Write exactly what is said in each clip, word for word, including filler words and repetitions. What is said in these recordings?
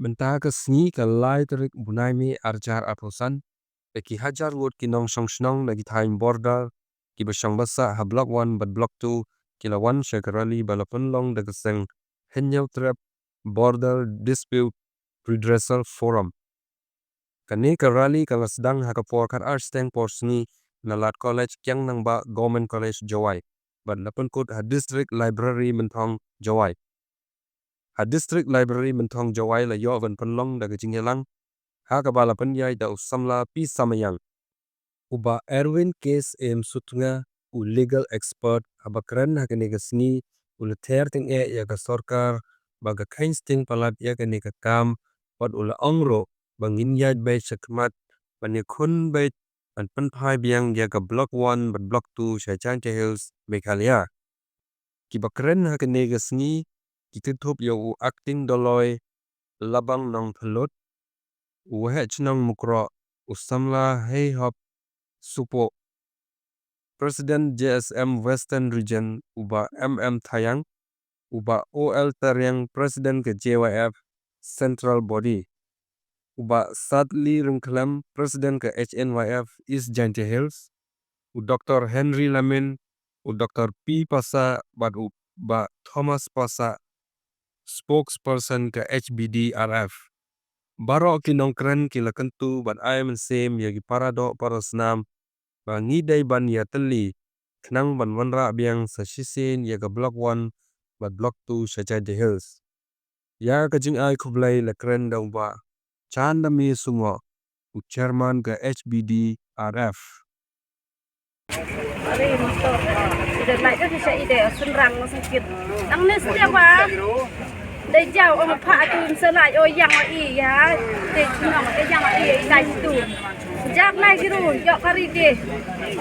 Mynta ka sngi ka lai tarik u bnai May arhajar arphew san, da ki hajar ngut ki nongshong shnong na ki thaiñ border kiba shong basa ha Block One bad Block Two ki la wan sha ka rally ba la pynlong da ka seng Hynñiewtrep Border Dispute Redressal Forum. Kane ka rally ka la sdang ha ka por khatar steng por sngi na lad College Kiang Nangbah Government College Jowai, bad la pynkut ha District Library Mynthong Jowai. Ha District Library Mynthong Jowai la ïoh ban pynlong da ka jingïalang ha kaba la pynïaid da u samla P Samyang. U Bah Erwin K Sutnga, u legal expert, haba kren ha kane ka sngi, u la ther tyngeh ïa ka sorkar ba ka kheiñ sting palat ïa kane ka kam, bad u la ong ruh ba ngin ïaid beit sha khmat ban ïakhun beit ban pynphai biang ïa ka Block One bad Block Two sha Jaintia Hills, Meghalaya. Kiba kren ha kane ka sngi ki kynthup ïa u Acting Doloi Labang Nongthyllud, u Waheh Chnong Mukroh u samla Heihop Supoh, President J S M Western Region u Bah M M Thayang, u Bah O L Tariang, President ka J Y F Central Body, u Bah Satli Ryngkhlem, President ka H N Y F East Jaintia Hills, u Doktor Henry Lamin, u Doktor P Passah bad u Bah Thomas Passah, spokesperson ka H B D R F. Baroh ki nongkren ki la kyntu ban ai mynsiem ïa ki para doh para snam ba ngi dei ban ïatylli khnang ban wanrah biang sa shisien ïa ka Block One bad Block Two sha Jaintia Hills. Ïa ka jingai khublei la kren da u Bah Chandamir Sungoh, u chairman ka H B D R F. Ida lai da sha ida Sumrang sakit. Nang ne stia ba. Dei jaw ong pha tu sa lai o yang o i ya. Dei chnong dei yang o i dei tu. Jak lai ki ru ïoh kari de.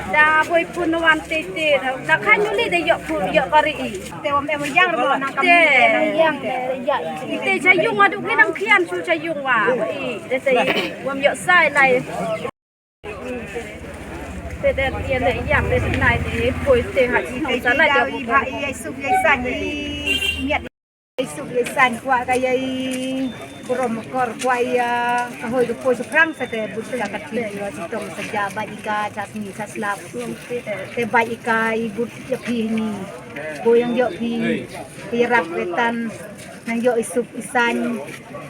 Da boi pun wan te te da khan yu li de ïoh pun ïoh kari i. Te wam em yang ro nang kam te yang ya. Te cha yung wa du ki nang khian chu cha yung wa. I de te wam ïoh sai lai. Te de ïa le yang de nai de poi te ha chi nong sa lai de. I ba i ai suk i ai san i miat. Ai suk i ai san kwah ka ïa i burom kor kwah ïa ka hoi ka poi ka phrang sa te but ka ka thi ïa chi tong sa ja ba i ka cha sni cha slap. Te ba i ka i but ïa phi ni. Ko yang ïoh phi ïa rap wetan nang ïoh i suk i san.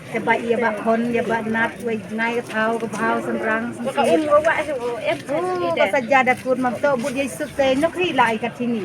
Te ba i ïa ba khon ïa ba nat wei ngai ka thau ka bhau Sumrang. Ka um ka wa u et. Ka sa ja da kut mam to but ïa i suk te nok hi la i ka thi ni.